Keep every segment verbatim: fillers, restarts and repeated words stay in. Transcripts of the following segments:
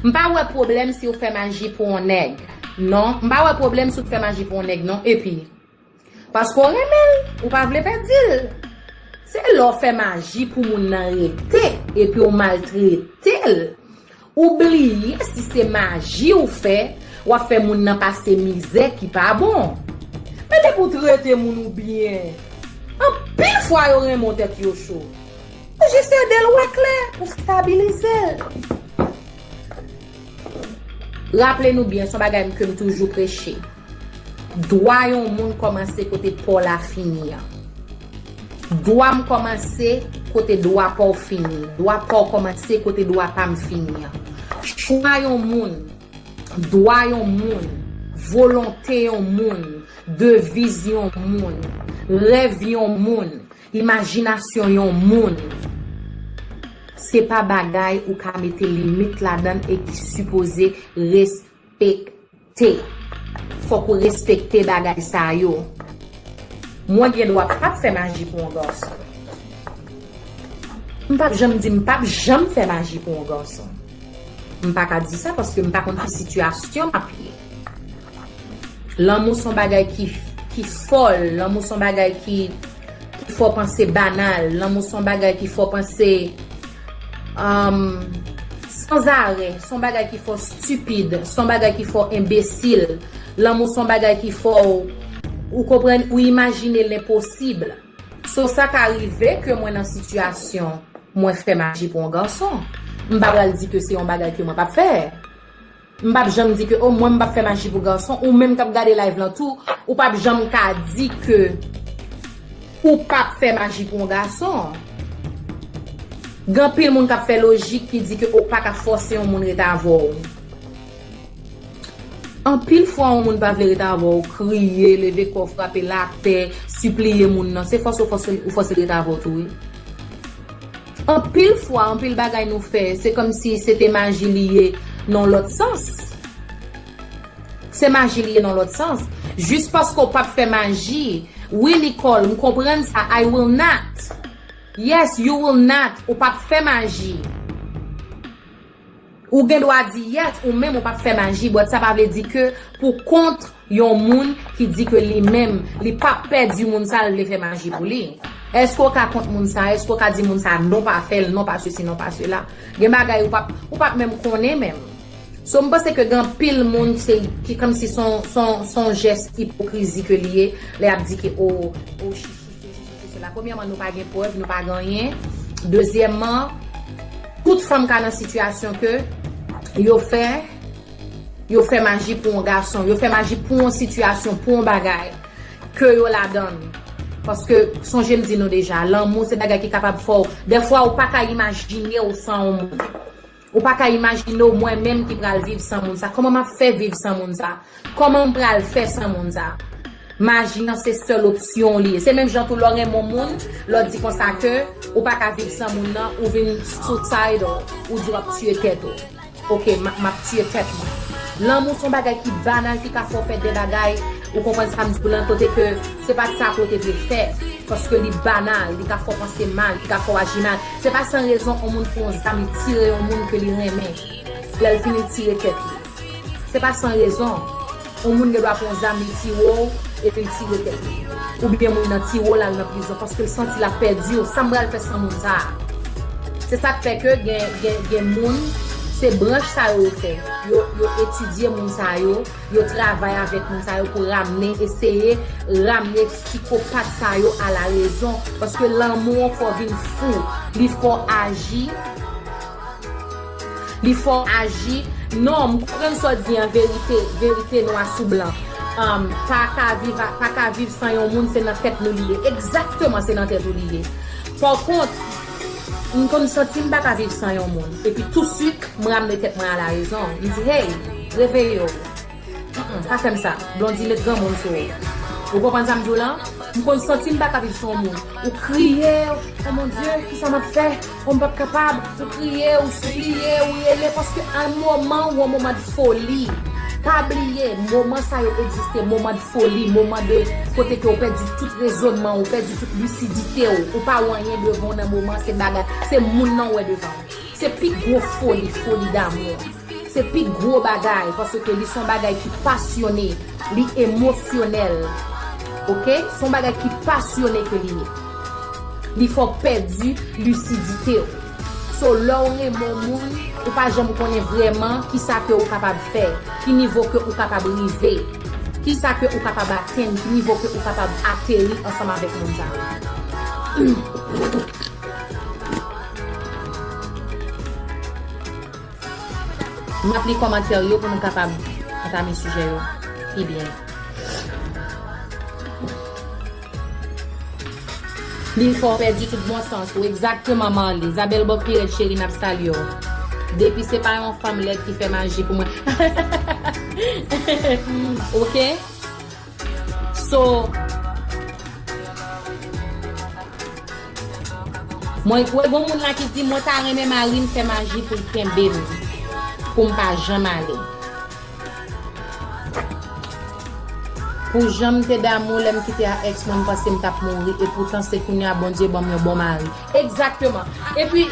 M pa wè pwoblèm si w fè maji pou yon nèg. Non, m pa wè pwoblèm si w fè maji pou yon nèg, non. Epi, paske w renmen l, ou pa vle pèdi l. Se lè w fè maji pou moun nan rete, epi w maltrete l. Ou bliye si se maji w fè, w ap fè moun nan pase mizè ki pa bon. Men depi w trete moun ou byen, anpil fwa yo renmen w tèt yo cho. Ou jis ede l wè klè, ou stabilize l. Raple nou byen, se yon bagay ke m toujou preche. Dwa yon moun kòmanse kote pa w la fini an. Dwa m kòmanse kote dwa pa w fini. Dwa pa w kòmanse kote dwa pa m fini an. Chwa yon moun, dwa yon moun, volonte yon moun, deviz yon moun, rèv yon moun, imajinasyon yon moun, se pa bagay ou ka mete limit ladan l e ki sipoze respekte. Fòk ou respekte bagay sa yo. Mwen gen dwa p ap fè maji pou yon gason. M p ap janm di m p ap janm fè maji pou yon gason. M pa ka di sa paske m pa konn ki sitiyasyon m ap ye. Lanmou se yon bagay ki, ki fòl. Lanmou se yon bagay ki, ki fè w panse banal. Lanmou se yon bagay ki fè w panse, um, sanzarè. Se yon bagay ki fè w stipid. Se yon bagay ki fè w enbesil. Lanmou se yon bagay ki fè w, ou konprann, ou imajine lenposib. So, sa ka rive ke mwen nan sitiyasyon mwen fè maji pou yon gason. M pa pral di ke se yon bagay ke mwen p ap fè. M p ap janm di ke, o, mwen m p ap fè maji pou gason. Ou menm k ap gade live lan tou, ou p ap janm ka di ke ou p ap fè maji pou yon gason. Gen anpil moun k ap fè lojik ki di ke ou pa ka fòse yon moun rete avè w. Anpil fwa, yon moun pa vle rete avè w, kriye, leve kò w, frape l atè, sipliye moun nan. Se fòse ou fòse, ou fòse l rete avè w tou, wi. Anpil fwa, anpil bagay nou fè, se kòmsi se te maji li ye nan yon lòt sans. Se maji li ye nan yon lòt sans. Jis paske w p ap fè maji. Wi, Nicole, m konprann sa. I will not. Yes, you will not. Ou p ap fè maji. Ou gen dwa di yes, ou menm ou p ap fè maji, but sa pa vle di ke pou kont yon moun ki di ke li menm, li p ap pèdi moun sa l vle fè maji pou li. Èske w ka kont moun sa? Èske w ka di moun sa non, pa fè l, non, pa sesi, non, pa sela? Gen bagay ou p ap, ou p ap menm konnen menm. So, m panse ke gen anpil moun se, ki kòmsi se yon, se yon, se yon jès ipokrizi ke li ye, lè y ap di ke, o, o, chichi, se, se, se, se la. Premyèman, nou pa gen prèv, nou pa gen anyen. Dezyèmman, tout fanm ka nan sitiyasyon ke yo fè, yo fè maji pou yon gason, yo fè maji pou yon sitiyasyon, pou yon bagay ke yo ladan l. Paske, sonje m di nou deja, lanmou se bagay ki kapab fè w. Dèfwa, ou pa ka imajine w san yon moun. Ou pa ka imajine w, mwen menm ki pral viv san moun sa. Kòman m ap fè viv san moun sa? Kòman m pral fè san moun sa? Maji an se sèl opsyon li ye. Se menm jan tou lè w renmen yon moun, lè w di konsa ke ou pa ka viv san moun nan, ou vin suicidal, ou di w ap tiye tèt ou. Ok, m, m ap tiye tèt mwen. Lanmou se yon bagay ki banal, ki ka fè w fè de bagay, ou konprann sa m di w lan, kote ke se pa t sa ke w te vle fè, paske li banal, li ka fè w panse mal, li ka fè w aji mal. Se pa san rezon yon moun pran yon zam, li tire yon moun ke li renmen. Lè l fini, li tire tèt li. Se pa san rezon. Yon moun gen dwa pran yon zam, li tire w, epi l tire tèt li. Oubyen moun nan tire w, l al nan prizon, paske l santi l ap pèdi w. Sa m pral fè san moun sa a? Se sa k fè ke gen, gen, gen moun, se branch sa yo yo fè. Yo, yo etidye moun sa yo, yo travay avèk moun sa yo pou ramne, eseye ramne sikopat sa yo a la rezon. Paske lanmou an fè w vin fou, li fè w aji, li fè w aji. Non, m konprann sa w di an verite, verite nwa sou blan. Um, pa ka viv, pa ka viv san yon moun, se nan tèt nou li ye. Egzakteman, se nan tèt ou li ye. Pa kont, m konn santi m pa ka viv san yon moun. Epi touswit, m ramne tèt mwen a la rezon. M di, hey, reveye w. Mm, mm, pa fè m sa. Blondy met granmoun sou ou. Ou konprann sa m di w lan? M konn santi m pa ka viv san yon moun. Ou kriye, "Oh mon Dieu, kisa m ap fè? Oh, m p ap kapab." Ou kriye, ou sipliye, ou rele, paske an moman ou an moman de foli. Pa bliye, moman sa yo egziste, moman de foli, moman de kote ke ou pèdi tout rezonman, ou pèdi tout lisidite w, ou pa wè anyen devan w nan moman, se bagay, se moun nan w wè devan w. Se pi gwo foli, foli damou. Se pi gwo bagay, paske li se yon bagay ki pasyone, li emosyonèl. Oke? Se yon bagay ki pasyone ke li ye. Li fè w pèdi lisidite w. So, lè w renmen yon moun, ou pa janm konnen vrèman kisa ke ou kapab fè, ki nivo ke ou kapab rive, kisa ke ou kapab atenn, ki nivo ke ou kapab ateri ansanm avèk moun sa a. M ap li kòmantè yo pou nou kapab antame sijè yo pi byen. Li fè w pèdi tout bon sans ou. Egzakteman, Marley. Zabèl Bòk Pirèt cheri, n ap salye w. Depi se pa yon fanm lèd ki fè maji pou mwen. Oke? So, mwen wè gon moun la ki di, "Mwen ta renmen mari m fè maji pou l kenbe m, pou m pa janm ale." Pou jan m te damou lè m kite a èks mwen, m panse m t ap mouri, e poutan se kounye a Bondye ban m yon bon mari. Egzakteman. Epi,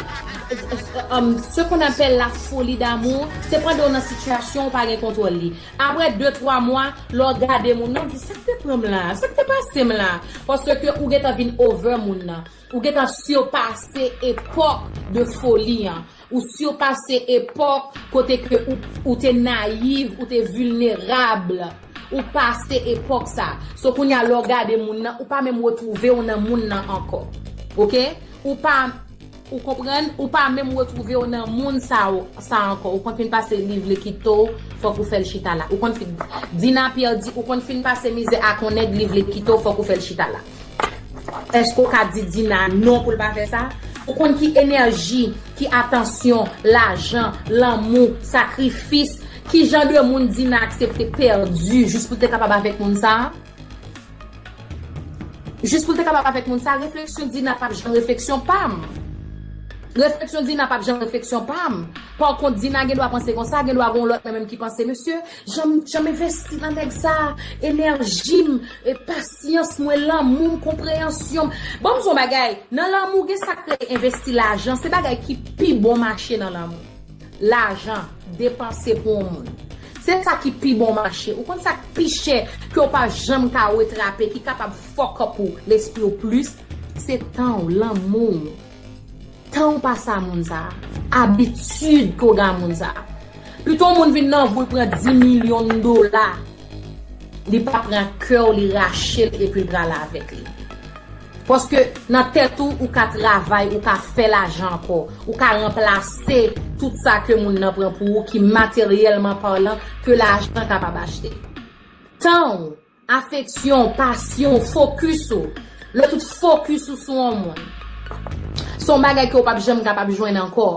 um, ce qu'on appelle la folie d'amour, se pandan w nan sitiyasyon ou pa gen kontwòl li. Apre de, twa mwa, lè w gade moun nan, w di, "Sa k te pran m la? Sa k te pase m la?" Paske ou gentan vin over moun nan. Ou gentan sipase epòk de foli an. Ou sipase epòk kote ke ou, ou te nayiv, ou te vilnerab. Ou pase epòk sa. So kounye a lè w gade moun nan, ou pa menm retwouve w nan moun nan ankò. Oke? Ou pa, ou konprann? Ou pa menm retwouve w nan moun sa, sa ankò. Ou konn fin pase li vle kite w, fòk ou fè l chita la. Ou konn fin, Dina Pierre di, ou konn fin pase mizè ak yon nèg, li vle kite w, fòk ou fè l chita la. Èske w ka di Dina non pou l pa fè sa? Ou konn ki enèji, ki atansyon, lajan, lanmou, sakrifis, ki jan de moun Dina aksepte pèdi jis pou l te kapab avèk moun sa a? Jis pou l te kapab avèk moun sa a, refleksyon Dina p ap janm refleksyon pa m. Refleksyon Dina p ap janm refleksyon pa m. Pa kont, Dina gen dwa panse konsa, gen dwa gen yon lòt nan menm ki panse, mesye, jan m, jan m envesti nan nèg sa, enèji m, e pasyans mwen, lanmou m, konpreyansyon m. Ban m di w yon bagay, nan lanmou gen sa k rele envesti lajan, se bagay ki pi bon mache nan lanmou. Lajan, depanse pou yon moun. Se sa ki pi bon mache. Ou konn sa k pi chè ke w pa janm ka retrape, ki kapab fuck up ou lespri w plis, se tan w, lanmou w. Tan w pase a moun sa a, abitid ke w gen a moun sa a. Pito yon moun vin nan vi w, l pran dis milyon dola, li pa pran kè w, li rache l epi l prale avèk li. Paske nan tèt ou, ou ka travay, ou ka fè lajan ankò, ou ka ranplase tout sa ke moun nan pran pou ou, ki materyèlman palan, ke lajan kapab achte. Tan w, afeksyon, pasyon, fokis ou. Lè tout fokis ou sou yon moun, se yon bagay ke w p ap janm kapab jwenn ankò.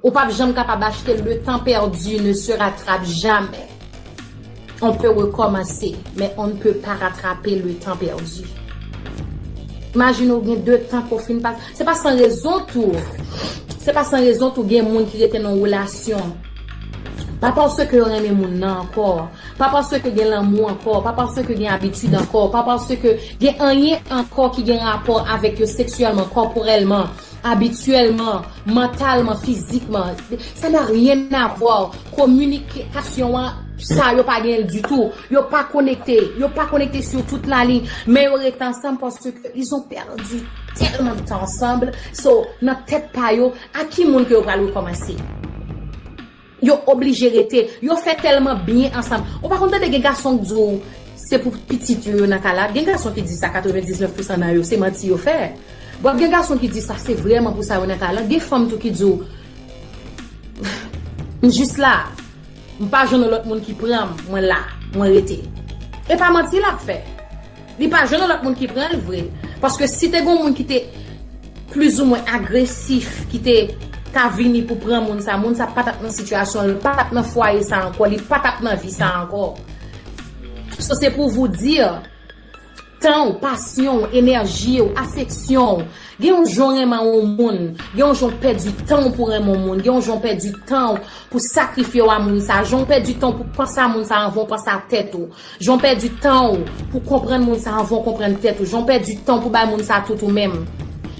Ou p ap janm kapab achte. Le temps perdu ne se rattrape jamais. On peut recommencer, mais on ne peut pas rattraper le temps perdu. Imajine ou gen de tan ke w fin pase. Se pa san rezon tou. Se pa san rezon tou gen moun ki rete nan yon relasyon. Pa paske yo renmen moun nan ankò. Pa paske gen lanmou ankò, pa paske gen abitid ankò, pa paske gen anyen ankò ki gen rapò avèk yo seksyèlman, kòporèlman, abityèlman, mantalman, fizikman. Ça n'a rien à voir. Kominikasyon an, sa yo pa gen l ditou. Yo pa konekte, yo pa konekte sou tout lalin, men yo rete ansanm paske ils ont perdu tellement de temps ensemble. So, nan tèt pa yo, a ki moun ke yo pral rekòmanse? Yo oblije rete. Yo fè tèlman byen ansanm. Ou pa konn tande gen gason k di w se pou pitit yo, yo nan kay la. Gen gason ki di sa, katrevendiznèf pousan nan yo, se manti yo fè. Bon, gen gason ki di sa, se vrèman pou sa yo nan kay la. Gen fanm tou ki di w, "M jis la. M pa jwenn yon lòt moun ki pran m, mwen la, mwen rete." E pa manti l ap fè. Li pa jwenn yon lòt moun ki pran l vre. Paske si te gen yon moun ki te plizoumwen agresif, ki te ka vini pou pran moun sa, moun sa pa t ap nan sitiyasyon, li pa t ap nan fwaye sa ankò, li pa t ap nan vi sa ankò. So, se pou vous dire, tan w, pasyon w, enèji w, afeksyon w. Gen yon jan w renmen yon moun, gen yon jan w pèdi tan w pou renmen yon moun, gen yon jan w pèdi tan w pou sakrifye w a moun sa, jan w pèdi tan w pou panse a moun sa anvan w panse a tèt ou, jan w pèdi tan w pou konprann moun sa anvan w konprann tèt ou, jan w pèdi tan w pou bay moun sa tout ou menm.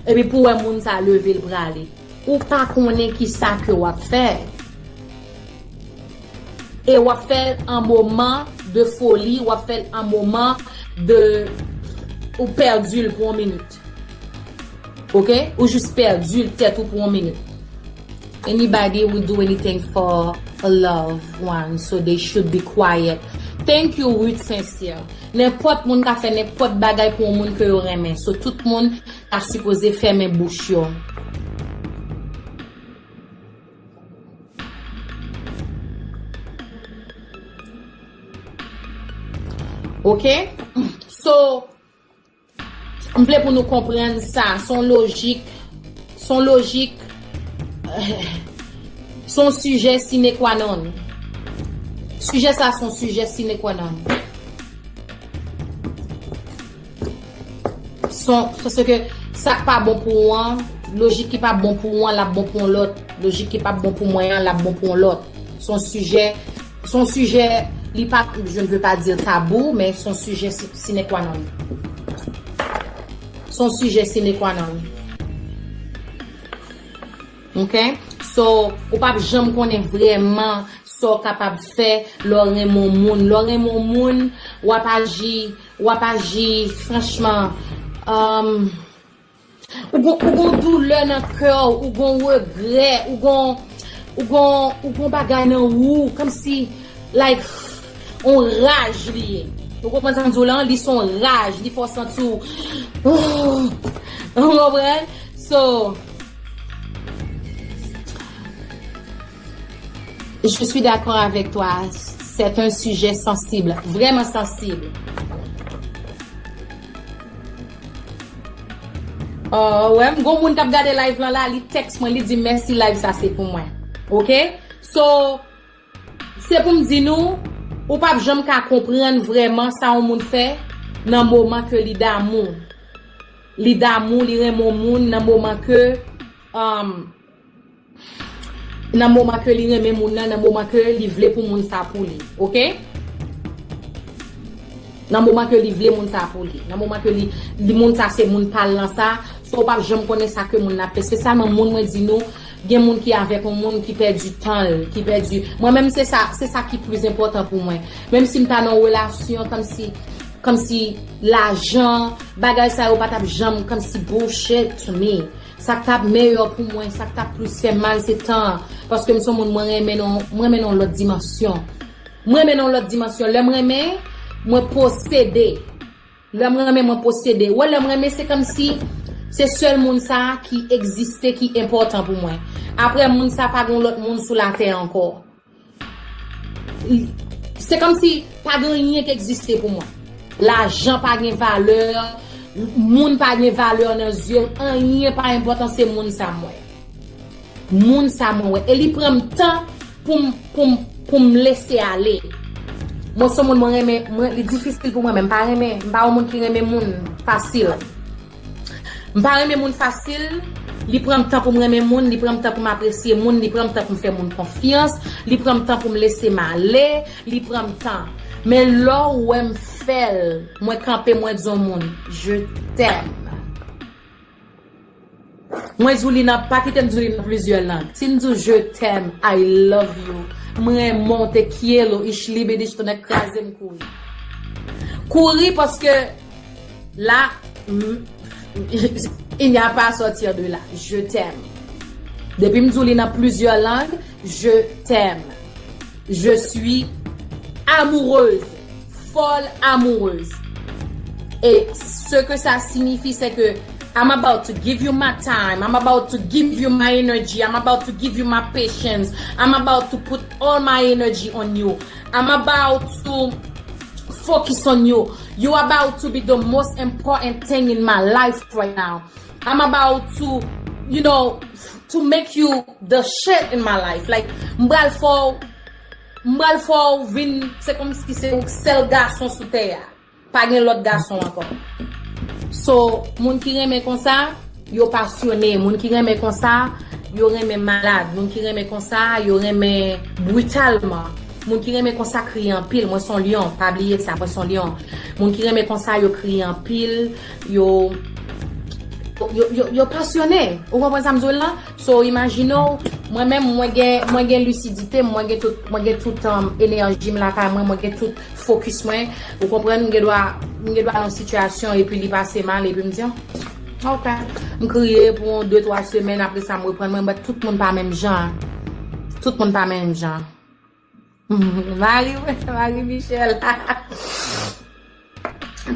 Epi pou w wè moun sa leve l prale. Ou pa konnen ki sa ke w ap fè. E w ap fè l an moman de foli, w ap fè l an moman de ou pèdi l pou yon minit. Ok? Ou jis pèdi l tèt ou pou yon minit. Anybody will do anything for a loved one, so they should be quiet. Thank you, Ruth Sincere. Nenpòt moun ka fè nenpòt bagay pou yon moun ke yo renmen. So, tout moun ta sipoze fèmen bouch yo. Ok? So, m vle pou nou konprann sa. Se yon lojik. Se yon lojik. Se yon sijè sine qua non. Sijè sa se yon sijè sine qua non. Son, paske sa k pa bon pou ou an, lojik ki pa bon pou ou an, l ap bon pou yon lòt. Lojik ki pa bon pou mwen an, l ap bon pou yon lòt. Se yon sijè, se yon sijè, li pa, je ne veux pas dire tabou, men se yon sijè si- sine qua non. Se yon sijè sine qua non. Ok? So, ou p ap janm konnen vrèman sa w kapab fè lè w renmen yon moun. Lè w renmen yon moun, w ap aji, w ap aji, franchman, um, ou gon, ou gon doulè nan kè w, ou gon regrè, ou gon, ou gon, ou gon bagay nan ou, kòmsi, like, yon raj li ye. Ou konprann sa m di w lan? Li se yon raj, li fè w santi w, ou konprann? So, Je suis d'accord avec toi. C'est un sujet sensible, vraiment sensible. Oh, wè, m gon moun k ap gade live lan la, li tèks mwen, li di mèsi, live sa se pou mwen. Ok? So, se pou m di nou, ou p ap janm ka konprann vrèman sa yon moun fè nan moman ke li damou. Li damou, li renmen yon moun nan moman ke, um, nan moman ke li renmen moun nan, nan moman ke li vle pou moun sa pou li, ok? Nan moman ke li vle moun sa pou li, nan moman ke li, li moun sa se moun pa l lan sa, so w p ap janm konnen sa ke moun nan ap fè. Espesyalman moun mwen di nou, gen moun ki avèk yon moun ki pèdi tan l, ki pèdi. Mwen menm se sa, se sa ki plis enpòtan pou mwen. Menm si m ta nan yon relasyon, kòmsi, kòmsi lajan, bagay sa yo pa t ap janm, kòmsi bullshit to me. Sa k t ap meyè pou mwen, sa k t ap plis fè mal, se tan an. Paske m se yon moun mwen renmen nan, mwen renmen nan yon lòt dimansyon. Mwen renmen nan yon lòt dimansyon. Lè m renmen, mwen posede. Lè m renmen, mwen posede. Wè, lè m renmen, se kòmsi se sèl moun sa a ki egziste, ki enpòtan pou mwen. Apre moun sa, pa gen yon lòt moun sou latè ankò. Se kòmsi pa gen anyen ki egziste pou mwen. Lajan pa gen valè, moun pa gen valè nan zye m, anyen pa enpòtan, se moun sa mwen. Moun sa mwen wè. E li pran m tan pou m, pou m, pou m lese ale. Mwen se moun mwen renmen, mwen, li difisil pou mwen, men m pa renmen, m pa yon moun ki renmen moun fasil. M pa renmen moun fasil, li pran m tan pou m renmen moun, li pran m tan pou m apresye moun, li pran m tan pou m fè moun konfyans, li pran m tan pou m lese m ale, li pran m tan. Men lè w wè m fè l, mwen kanpe, mwen di yon moun, je t'aime. Mwen di w li nan, pa kite m di w li nan plizyè lang. Si m di w je t'aime, I love you, m renmen w, te quiero, ich liebe dich, tonnè kraze m kouri. Kouri paske la, m- il n'y a pas à sortir de là. Je t'aime. Depi m di w li nan plizyè lang, je t'aime. Je suis amoureuse, folle amoureuse. Et ce que ça signifie, c'est que I'm about to give you my time. I'm about to give you my energy. I'm about to give you my patience. I'm about to put all my energy on you. I'm about to focus on you. You about to be the most important thing in my life right now. I'm about to, you know, to make you the shit in my life. Like, m pral fè w, m pral fè w vin, se kòmsi se yon sèl gason sou tè a. Pa gen lòt gason ankò. So, moun ki renmen konsa, yo pasyone. Moun ki renmen konsa, yo renmen malad. Moun ki renmen konsa, yo renmen britalman. Moun ki renmen konsa kriye anpil. Mwen se yon lyon, pa bliye sa, mwen se yon lyon. Moun ki renmen konsa, yo kriye anpil, yo, yo, yo, yo pasyone. Ou konprann sa m di w la? So, imajine w, mwen menm, mwen gen, mwen gen lisidite, mwen gen tout, mwen gen tout um, enèji m lakay mwen, mwen gen tout fokis mwen. Ou konprann, m gen dwa, m gen dwa nan yon sitiyasyon epi li pase mal, epi m di, ok. M kriye pou yon de, twa semèn, apre sa m reprann mwen, but tout moun pa menm jan. Tout moun pa menm jan. Mari, Mari Michel.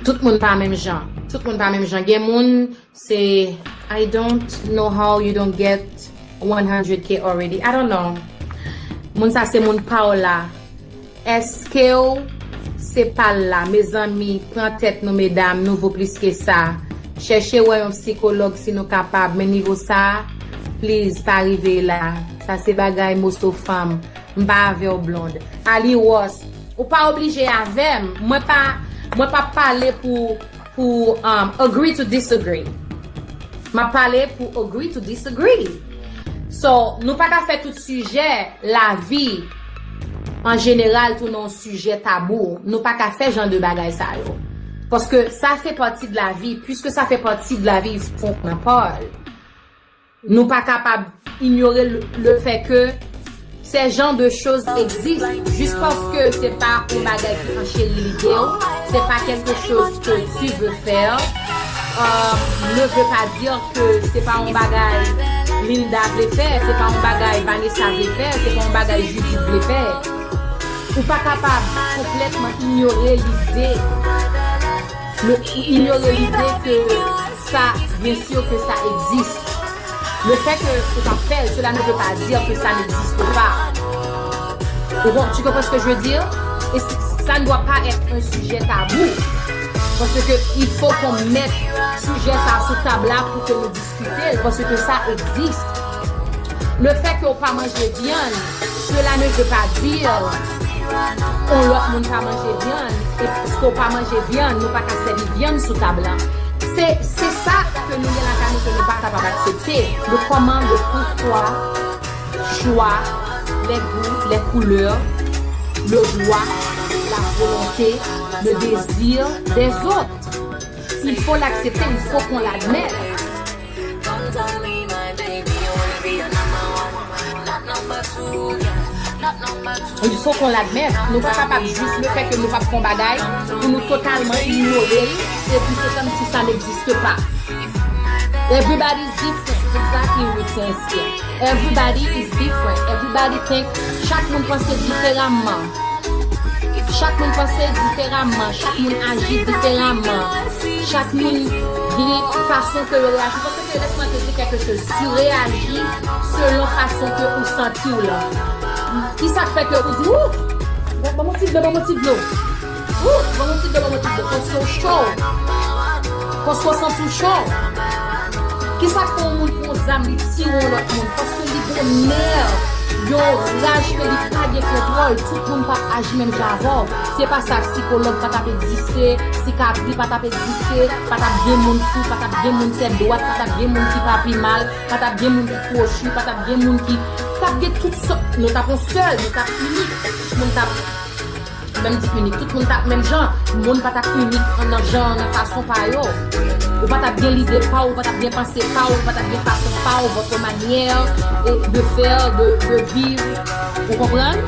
Tout moun pa menm jan. Tout moun pa menm jan. Gen moun, se I don't know how you don't get one hundred K already. I don't know. Moun sa se moun pa w la. Èske w se pa l la? Mezanmi, pran tèt nou, medam, nou vo plis ke sa. Chèche wè yon sikològ si nou kapab, men nivo sa, please, pa rive la. Sa se bagay moso fanm. M pa avè w, Blonde. Ali Ross, ou pa oblije avè m. Mwen pa, mwen pa pale pou, pou um, agree to disagree. M ap pale pou agree to disagree. So, nou pa ka fè tout sijè lavi an jeneral tounen yon sijè tabou. Nou pa ka fè jan de bagay sa yo. Paske sa fè pati de lavi. Puisque ça fait partie de la vie, il faut qu'on en parle. Nou pa kapab inyore le, le fait que ces genres de choses existent. Juste parce que c'est pas un bagay qui enchérit l'idée, c'est pas quelque chose que tu veux faire, euh, ne veut pas dire que c'est pas un bagay Linda vle fè, c'est pas un bagay Vanessa vle fè, c'est pas un bagay Judith vle fè. Ou pa kapab konplètman inyore lide, le, inyore lide ke sa, bien sûr que ça existe. Le fait que ou pa fè l, cela ne veut pas dire que ça n'existe pas. Ou bon, tu comprends ce que je veux dire? Et c- ça ne doit pas être un sujet tabou. Parce que il faut qu'on mette sujet ça sous table là pour que nous discuter, parce que ça existe. Le fait que ou pa manje vyann, cela ne veut pas dire yon lòt moun pa manje vyann, e paske ou pa manje vyann, nou pa ka sèvi vyann sou tab la. Se, se sa ke nou gen lakay nou ke nou pa kapab aksepte. Le comment, le pourquoi, choix, les goûts, les couleurs, le droit, la volonté, le désir des autres. Il faut l'accepter, il faut qu'on l'admette. Il faut qu'on l'admette. Nou pa kapab jis le fait que nou pa fè yon bagay pou nou totalman inyore l, epi se comme si ça n'existe pas. Everybody's different. Exactly, Ruth Saint-Cyr. Everybody is different. Everybody think, chak moun panse diferaman. Chak moun panse diferaman, chak moun aji diferaman, chak moun gen fason ke yo reyaji. Paske lè sa te di kèlkeswa, si w reyaji selon fason ke ou santi w lan. Ki sa k fè ke ou di, ou, ban m yon ti dlo, ban m yon ti dlo. Ou, ban m yon ti dlo, ban m yon ti dlo. Paske w cho. Paske w santi w cho. Ki sa k fè yon moun pran zam, li tire yon lòt moun? Paske li gen yon nè, yon raj ke li pa gen kontwòl. Tout moun p ap aji menm jan avè w. Se pa sa, sikològ pa t ap egziste, sikatri pa t ap egziste, pa t ap gen moun fou, pa t ap gen moun tèt dwat, pa t ap gen moun ki pa pi mal, pa t ap gen moun ki kwochi, pa t ap gen moun ki, t ap gen tout sòt. Nou t ap yon sèl, nou t ap inik. Tout moun t ap Menm di inik, tout moun t ap menm jan. Moun pa t ap inik an nan jan, nan fason pa yo. Ou pa t ap gen lide pa w, ou pa t ap gen panse pa w, ou pa t ap gen fason pa w, votre manière, eh, de faire, de, de vivre. Ou konprann?